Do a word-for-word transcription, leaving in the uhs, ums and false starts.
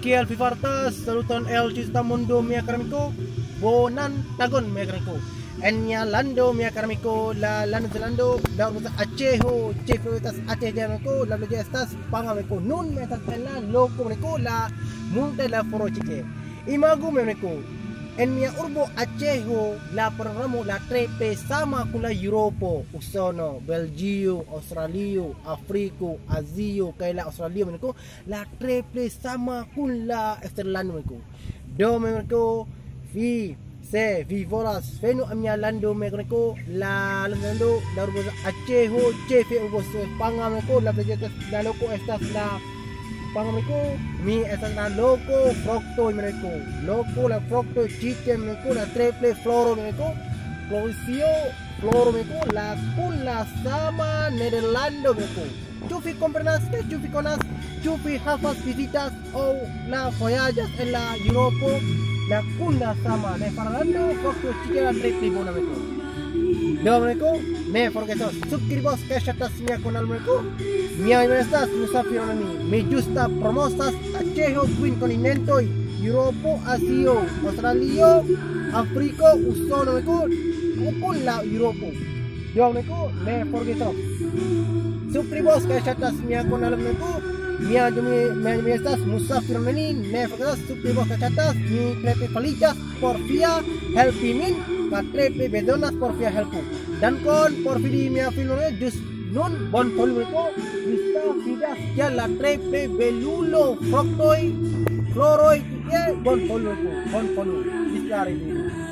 Kiel vi fartas? Saluton el tuta mondo, mia kara amiko. Bonan tagon, mia kara amiko. En mia lando, mia kara amiko, la lando de lando, la urbo Aĉeho, ĉefe estas Aĉeho, mia amiko, la loĝejo estas Panga, mia amiko. Nun mi estas en la loko, mia amiko, la monto de la Foro Chicle. Imagu, mia amiko, en mia urbo Aĉeho, la programo la tre plej sama kun la Eŭropo, Usono, Belgio, Aŭstralio, Afriko, Azio, kaj la Aŭstralio, mia amiko, la tre plej sama kun la eksterlando, mia amiko. Do, mia amiko, vi, se vi volas venu al mia lando, mia amiko, la lando, la urbo Aĉeho, ĉefe urbo Panga, mia amiko, la preĝejo, la loko estas la Panga, mia amiko, mi estas la loko, fruktoj, mia amiko, loko, la fruktoj, ĉi tie, mia amiko, la tre plej floro, mia amiko, Kroatio, floro, mia amiko, la kun la sama Nederlando, mia amiko. Ĉu vi komprenas, ke ĉu vi konas, ĉu vi havas vizitas aŭ la vojaĝas en la Eŭropo, la kun la sama ne farlando, fakte ĉi la tre pli bona, mia amiko. Do, mia amiko, ne forgesos, subskribos kaj ŝatas mia kanalo, mia amiko. Mia nomo estas Musafiro Nani. Mi ĝusta promosas Aĉeho, kvin kontinentoj, Eŭropo, Azio, Aŭstralio, Afriko, Usono, mia amiko, kun la Eŭropo. Do, mia amiko, ne forgesos. Subskribos kaj ŝatas mia kanalo, mia amiko. Mia nomo, mia nomo estas Musafiro Nani, ne forgesos, subskribos kaj ŝatas, mi tre pli feliĉas por via helpi min, kaj tre pli bezonas por via helpo. Dankon por vidi mia filmo, ĵus nun, bonvolu, mia amiko, vi vidas kiel la tre plej belulo, fruktoj, floroj, tie, bonvolu, mia amiko, bonvolu, ĝis la revido.